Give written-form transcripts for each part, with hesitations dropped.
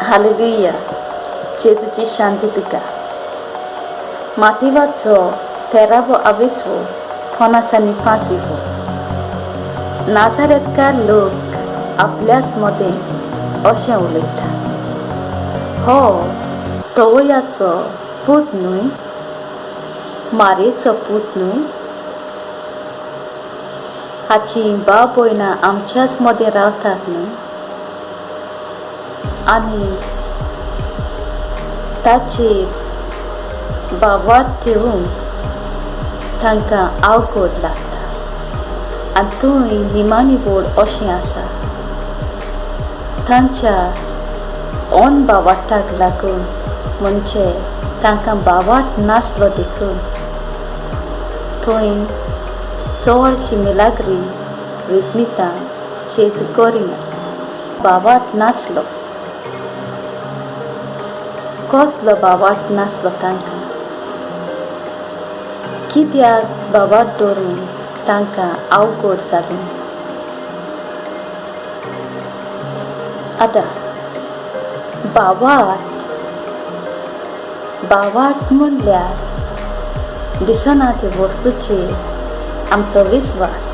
Hallelujah. जेजूची शांती तुका. मातेवाचो तेरावो आवेसवो पन्नास आनी पांचवीवो. नाजारेतकार लोक आपल्याच मदें अशें उलयता, हो तवयाचो पूत न्हय, मारयेचो पूत न्हय? हाचीं भाव भयणां आमच्याच मदें रावतात न्हय? आनी ताचेर भावार्थ ठेवूंक तांकां अवघड लागता. आनी थंय निमाणी बोड अशें आसा, तांच्या अनभावार्थाक लागून, म्हणजे तांकां भावार्थ नासलो देखून थंय चडशी मिलाग्री विस्मितां जेजू करिना. भावार्थ नासलो. कसलो भावार्थ नासलो तांकां? कित्याक भावार्थ दवरूंक तांकां अवघड जालें? आतां भावार्थ, भावार्थ म्हणल्यार दिसना ते वस्तूचेर आमचो विस्वास.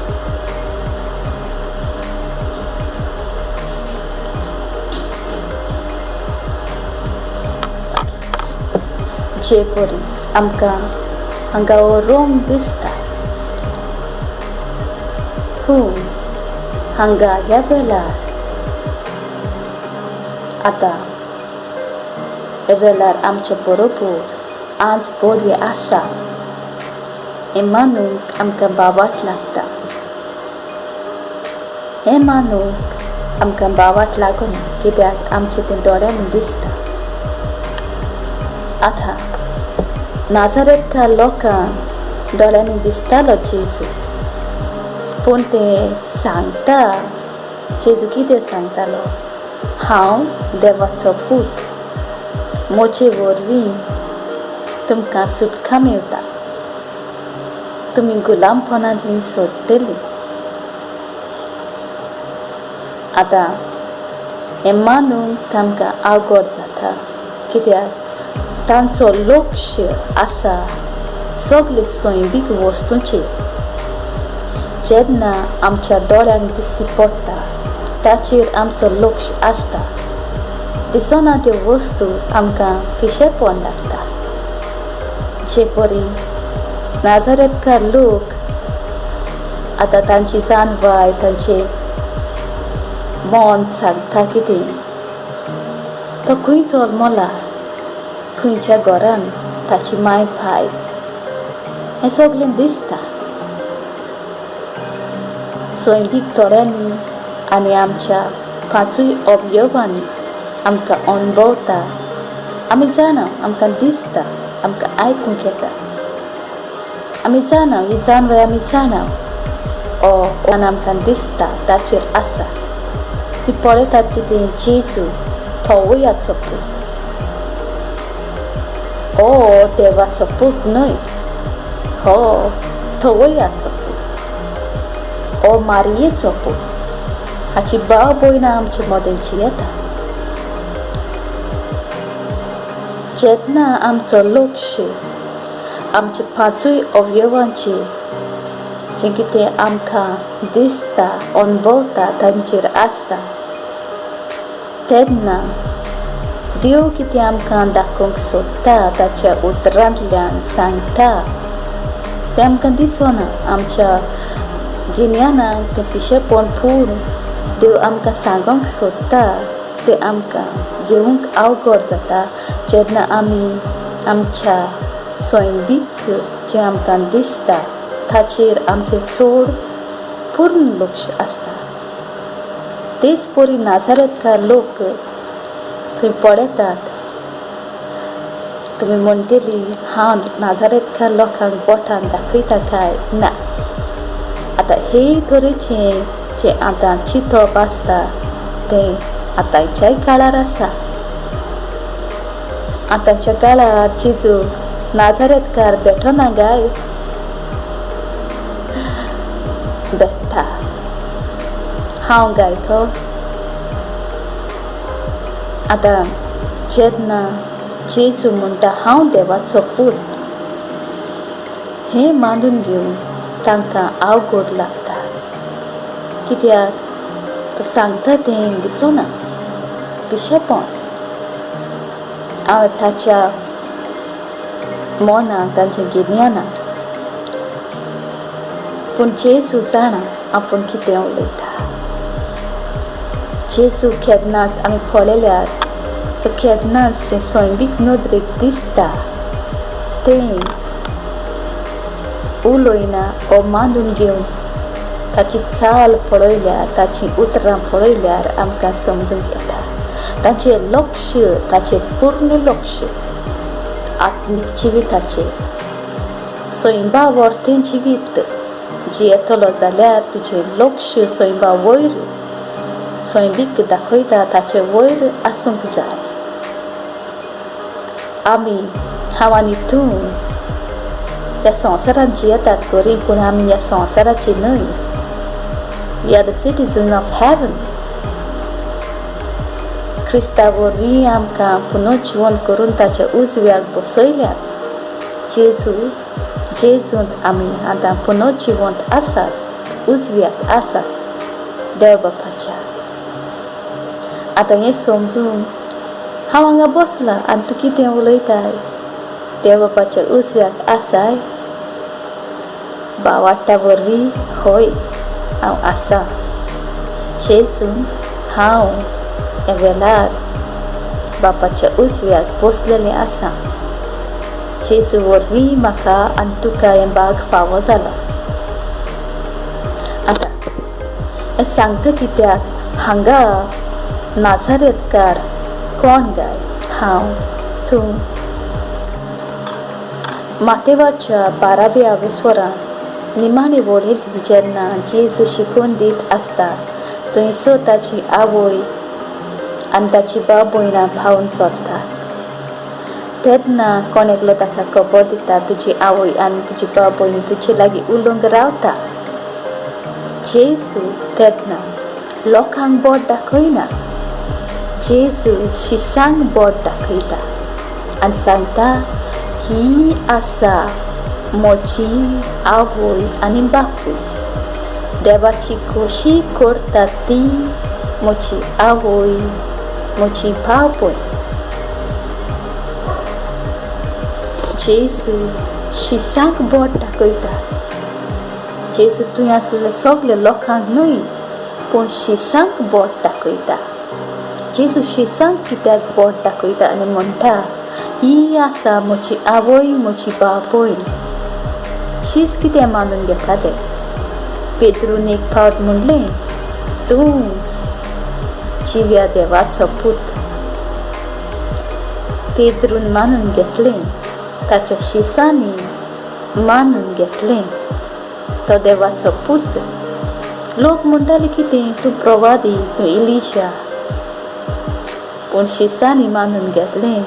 जे परी आमकां हांगा हो रंग दिसता, पूण हांगा ह्या वेळार, आतां ह्या वेळार आमच्या बरोबर आज बरी आसा हें मानूंक आमकां भावार्थ लागता. हें मानूंक आमकां भावार्थ लागना, कित्याक आमचें तें दोळ्यांनी दिसता. आतां नाजारेतकार लोकांक दोळ्यांनी दिसतालो जेजू, पूण ते सांगता, जेजू कितें सांगतालो? हांव देवाचो पूत, म्हजे वरवीं तुमकां सुटका मेवता, तुमी गुलामपणांतलीं सोडटलीं. आतां हें मानूंक तांकां अवघड जाता, कित्याक तांचो लक्ष आसा सगळे सैमीक वस्तूंचेर. जेन्ना आमच्या दोळ्यांक दिश्टी पडटा ताचेर आमचो लक्ष आसता. दिसना त्यो वस्तू आमकां पिशेपण लागता. जे परी नाजारेतकार लोक आतां तांची जाणवाय, तांचें मन सांगता कितें, तो खंय जल्मला, खंयच्या घरान, ताची माय पाय, हें सगळें दिसता सैमीक दोळ्यांनी आनी आमच्या पांचूय अवयवांनी आमकां अणभवता. आमी जाणा, आमकां दिसता, आमकां आयकूंक येता. आमी जाणा, ही जाणवाय आमी जाणा. ओ आमकां दिसता ताचेर आसा. ती पळयतात कितें? जेजू थवयाचो पूत, ओ देवाचो पूत न्हय, हो थवयाचो पूत, ओ मारयेचो पूत, हाची भाव भयणां आमचे मदें जियेता. जेन्ना आमचो लक्ष आमचे पांचूय अवयवांचेर, जें कितें आमकां दिसता, अणभवता, तांचेर आसता, तेन्ना देव कितें आमकां दाखोवंक सोदता, ताच्या उतरांतल्यान सांगता, तें आमकां दिसना. आमच्या गिन्यानाक तें पिशेपण, पूण देव आमकां सांगूंक सोदता तें आमकां घेवंक अवघड जाता, जेन्ना आमी आमच्या सैमीक जें आमकां दिसता ताचेर आमचें चड पूर्ण लक्ष आसता. तेच परी नाजारेतकार लोक थंय पळयतात. तुमी म्हणटली, हांव नाजारेतकार लोकांक बोटान दाखयता काय? ना. आतां हे तरेचें जें आतां चिंतप आसता तें आतांच्याय काळार आसा. आतांच्या काळार जेजूक नाजारेतकार भेटना गाय? भेट्टा. हांव गाय तो आतां. जेन्ना जेजू म्हणटा हांव देवाचो पूत हें मानून घेवन तांकां आवगड लागता. कित्याक तो सांगता तें दिसना पिशेपण. हांव ताच्या मनाक तांच्या गिन्यानाक. पूण जेजू जाणा आपूण कितें उलयता. जेजू केन्नाच आमी पळयल्यार तो केन्नाच तें सैमीक नदरेक दिसता तें उलयना ओ मानून घेवन ताची चाल पळयल्यार ताचीं उतरां पळयल्यार आमकां समजूंक येता. ताचें लक्ष ताचें पूर्ण लक्ष आत्मीक जिविताचेर. सैंबा वर्तें जिवीत जियेतलो जाल्यार तुजें लक्ष सैंबा वयर सैमीक दाखयता ताचे वयर आसूंक जाय. आमी हांव आनी तूं ह्या संवसारांत जियेतात खरी पूण आमी ह्या संवसाराची न्हय. We are the citizen of heaven. क्रिस्ता वरवीं आमकां पुनर्जिवन करून ताच्या उजव्याक बसयल्यात. जेजू जेजूंत आमी आतां पुनर्जिवंत आसात, उजव्याक आसात देव बापाच्या. आतां हें समजून हांव हांगा बसलां आनी तूं कितें उलयताय? देव बापाच्या उजव्याक आसाय? भावार्था वरवीं हय हांव आसा. जेजून हांव ह्या वेळार बापाच्या उजव्याक बसलेलें आसा. जेजू वरवीं म्हाका आनी तुका हें भाग फावो जाला. आतां हें सांगता कित्याक हांगा नाजारेतकार कोण गाय? हांव, तूं. मातेवाच्या बाराव्या विस्वरांत निमाणी वळेरी जेन्ना जेजू शिकोवन दीत आसता थंयसर ताची आवय आनी ताची भाव भयणां पावून चलतात. तेन्ना कोण एकलो ताका खबर दिता तुजी आवय आनी तुजी भाव भयणी तुजे लागीं उलोवंक रावता. जेजू तेन्ना लोकांक बोट दाखयना. जेजू शिसांक बोट दाखयता आनी सांगता ही आसा म्हजी आवय आनी बापूय. देवाची खोशी करता ती म्हजी आवय म्हजी भाव भयण. जेजू शिसांक बोट दाखयता. जेजू थंय आसलेले सगळे लोकांक न्हय पूण शिसांक बोट दाखयता. जेजू शिसांक कित्याक बोट दाखयता आनी म्हणटा ही आसा म्हजी आवय म्हजी भाव भयण. शीस कितें मानून घेताले. पेद्रून एक फावट म्हणलें तूं जिव्या देवाचो पूत. पेद्रून मानून घेतलें ताच्या शिसांनी मानून घेतलें तो देवाचो पूत. लोक म्हणटाले कितें तूं प्रवादी तूं इलिजा. पूण शिसांनी मानून घेतलें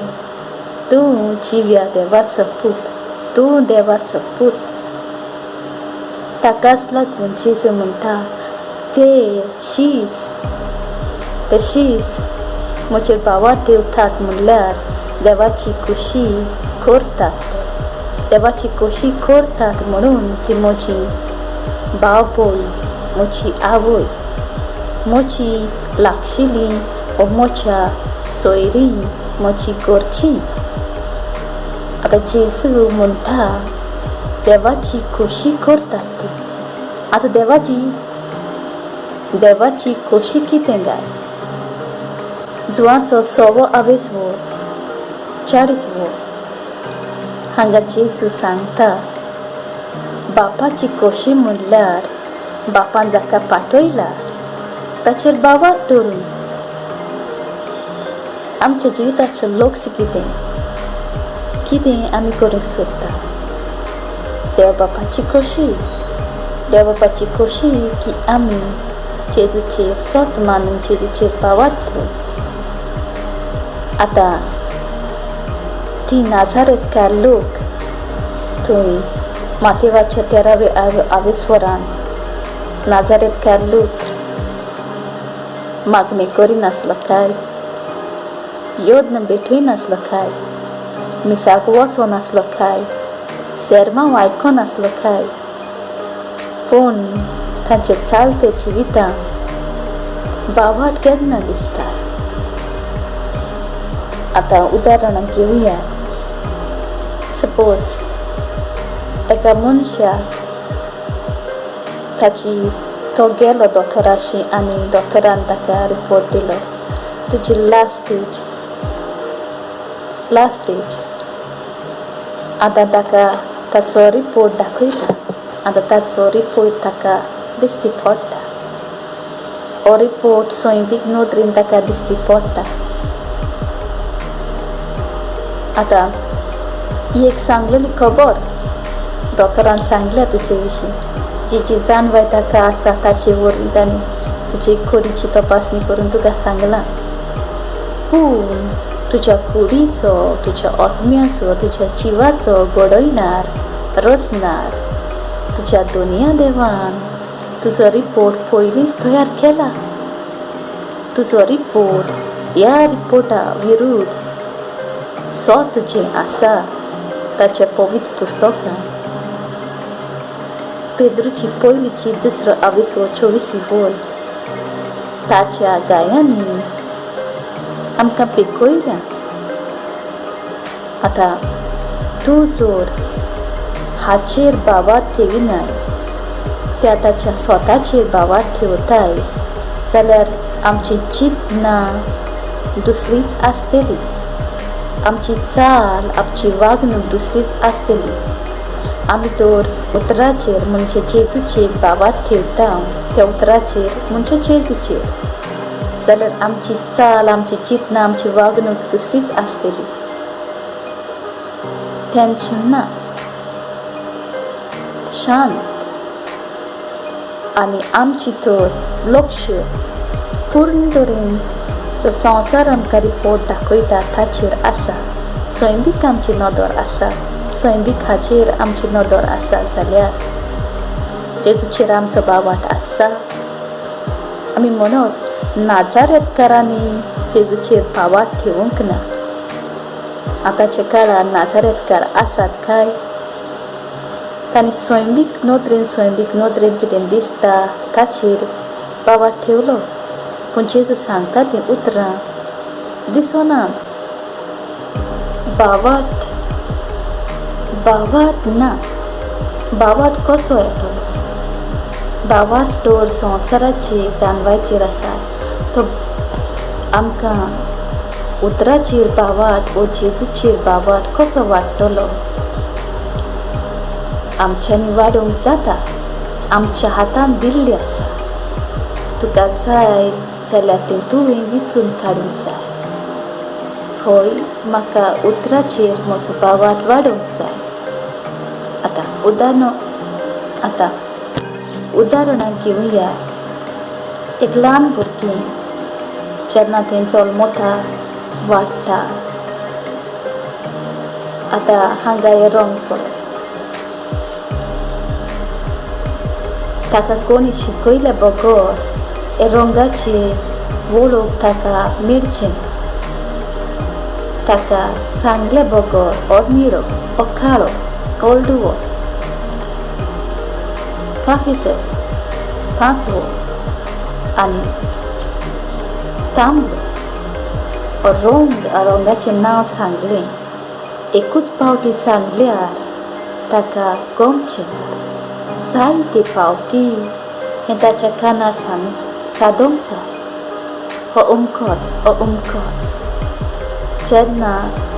तूं जिव्या देवाचो पूत, तूं देवाचो पूत. ताकाच लागून जेजू म्हणटा ते शीस ते शीस म्हजेर भावार्थ ठेवतात म्हणल्यार देवाची खोशी करतात ते. देवाची खोशी करतात म्हणून ती म्हजी भाव भयण म्हजी आवय म्हजी लागशिल्ली व म्हज्या सोयरीं म्हजी घरचीं. आतां जेजू म्हणटा देवाची खोशी करतात ती. आतां देवाची खोशी कितें गाय? जुवाचो सवो आवेसवो चाळीसवो हांगा जेजू सांगता बापाची खोशी म्हणल्यार बापान जाका पाठयला ताचेर भावार्थ दवरून आमच्या जिविताचें लक्ष कितें कितें आमी करूंक सोदता. देव बापाची खोशी देव बापाची खोशी की आमी जेजूचेर सत मानून जेजूचेर भावार्थ. आतां ती नाजारेतकार लोक थंय मातेवाच्या तेराव्या आवेस्वरान नाजारेतकार लोक मागणें करिनासलो काय? योद्न भेटय नासलो काय, मिसाक वचो नासलो काय, सेर्मांव आयको नासलो काय, पूण तांचे चालते जिवितां बावाट केन्ना दिसता. आतां उदाहरणां घेवया. सपोज एका मनशाक ताची तो गेलो दोतोराशी आनी दोतोरान ताका रिपोर्ट दिलो, तुजी लास्ट स्टेज, लास्ट स्टेज. आतां ताका ताचो रिपोर्ट दाखयता. आतां ताचो रिपोर्ट ताका दिश्टी पडटा. हो रिपोर्ट सैमीक नदरेन ताका दिश्टी पडटा. आतां ही एक सांगलेली खबर दोतोरान सांगल्या तुजे विशीं, जी जी जाणवाय ताका आसा ताचे वरवीं ताणें तुजी कुडीची तपासणी करून तुका सांगलां. पूण तुज्या कुडीचो, तुज्या आत्म्याचो, तुज्या जिवाचो घडयणार, रचणार तुज्या दुनिया देवान तुजो रिपोर्ट पयलींच तयार केला. तुजो रिपोर्ट ह्या रिपोर्टा विरुद्ध सत जें आसा ताच्या पवित्र पुस्तकान पेद्रूची पयलीची दुसरो आविसवो चोवीसवी बोल ताच्या गायांनी आमकां पिकयल्या. आतां तूं जर हाचेर भावार्थ ठेविनाय, त्या ताच्या स्वताचेर भावार्थ ठेवताय जाल्यार आमची चिंतनां दुसरीच आसतली, आमची चाल, आमची वागणूक दुसरीच आसतली. आमी तर उतराचेर म्हणजे जेजूचेर भावार्थ ठेवता, त्या उतराचेर म्हणजे जेजूचेर, जाल्यार आमची चाल, आमची चिंतनां, आमची वागणूक दुसरीच आसतली. टेन्शन ना, शांत, आनी आमची तर लक्ष पूर्ण तरेन जो संवसार आमकां रिपोर्ट दाखयता ताचेर आसा. सैमीक आमची नदर आसा, सैमीक हाचेर आमची नदर आसा जाल्यार जेजूचेर आमचो बावाट आसा. आमी म्हणत नाजारेतकारांनी जेजूचेर बावाट ठेवूंक ना. आतांच्या काळार नाजारेतकार आसात काय? तांणी सैमीक नदरेन, सैमीक नदरेन कितें दिसता ताचेर बावाट ठेवलो, पूण जेजू सांगता तीं उतरां दिसनात. बावाट, बावाट ना. बावाट कसो येतलो? बावाट तर संवसाराचे जाणवायचेर आसा. तो आमकां उतराचेर बावाट वो जेजूचेर बावाट कसो वाडटलो? आमच्यांनी वाडोवंक जाता, आमच्या हातान दिल्लें आसा. तुका जाय जाल्यार तें तुवें विचून काडूंक जाय. हय, म्हाका उतराचेर म्हजो बावाट वाडोवंक जाय. आतां उदाहरण, आतां उदाहरणाक घेवया. एक ल्हान भुरगें जेन्ना तें जल्मता, वाडटा. आतां हांगा हे रंग पळय, ताका कोणी शिकयल्या बगर हे रंगाची वळख ताका मेळचें ना. ताका सांगले बगर हो निळो, हो काळो, हळडुवो, काफी, पांचवो आनी तांबडो हो रंग, रंगाचें नांव सांगलें, एकूच पावटी सांगल्यार ताका गमचें ना. जायते पावटी हें ताच्या कानार सांग सादोवंक जाय, हो अमकोच, हो अमकोच. जेन्ना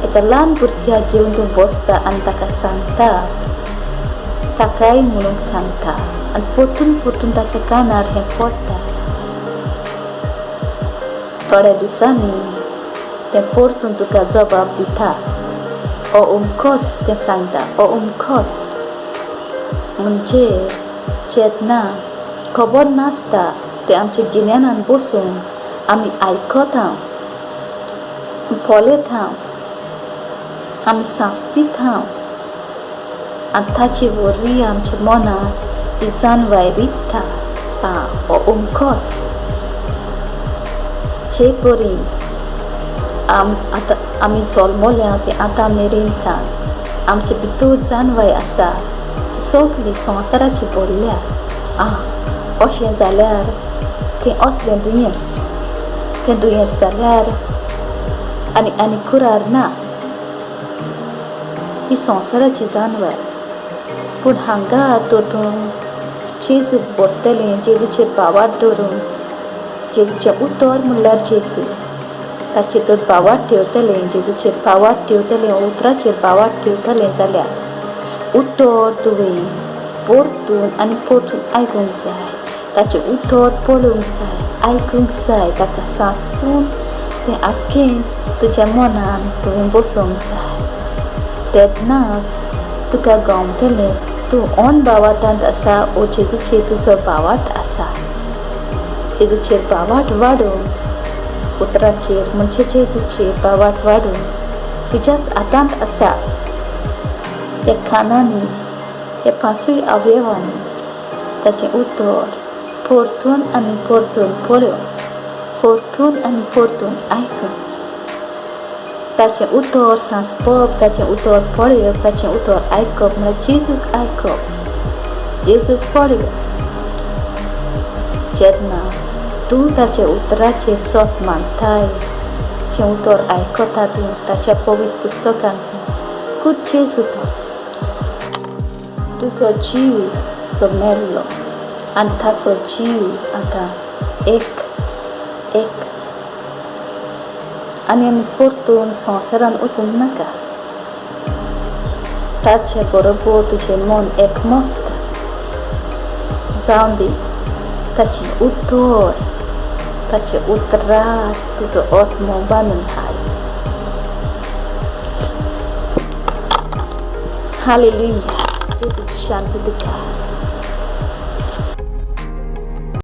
एका ल्हान भुरग्याक घेवन तूं बसता आनी ताका सांगता, ताकाय म्हणूंक सांगता आनी परतून परतून ताच्या कानार हें पडटा, थोड्या दिसांनी तें परतून तुका जबाब दिता, हो अमकोच. तें सांगता, हो अमकोच. म्हणजे जेन्ना खबर नासता तें आमच्या गिन्यानान बसून आमी आयकता, पळयता, आमी सांसपिता आनी ताचे वरवीं आमच्या मनांत ही जाणवाय रिगता, आं, हो अमकोच. जे परी आम आतां आमी जल्मल्या ते आतां मेरेन तान आमचे भितर जानवाय आसा ती सगली संवसाराची भरल्या. आं, अशें जाल्यार तें असलें दुयेंस, तें दुयेंस जाल्यार आनी आनी कुरार ना. ही संवसाराची जानवाय. पूण हांगा तर तूं जेजूक भरतलें, जेजूचेर भावार्थ दवरून, जेजूचें उतर म्हणल्यार जेजू, ताचेर तर भावार्थ ठेवतलें, जेजूचेर भावार्थ ठेवतलें, उतराचेर भावार्थ ठेवतलें जाल्यार उतर तुवें परतून आनी परतून आयकूंक जाय, ताचें उतर पळोवंक जाय, आयकूंक जाय, ताका सांसपून तें आख्खेंच तुज्या मनान तुवें बसोवंक जाय. तेन्नाच तुका गमतलें तूं अनभावार्थांत आसा ओ जेजूचेर तुजो भावार्थ आसा. जेजूचेर भावार्थ वाडोवन, उतराचेर म्हणजे जेजूचेर भावार्थ वाडोवन तुज्याच हातांत आसा. ह्या कानांनी, ह्या पांचूय अवयवांनी ताचें उतर परतून आनी परतून पळोवन, परतून आनी परतून आयकून, ताचें उतर सांसपप, ताचें उतर पळयप, ताचें उतर आयकप म्हळ्यार जेजूक आयकप, जेजूक पळयप. जेन्ना तूं ताच्या उतराचेर सत मानताय, जें उतर आयकता तूं ताच्या पवित्र पुस्तकांत, खूब जेजू तो तुजो जीव जो मेल्लो आनी ताचो जीव आतां एक एक आनी आनी परतून संवसारान वचूंक नाका. ताचे बरोबर तुजें मन एकमत जावं दी. ताचें उतर, ताचें उतराक तुजो आत्मो बांदून हाड. हालेलुया. जेजूची शांती तुका.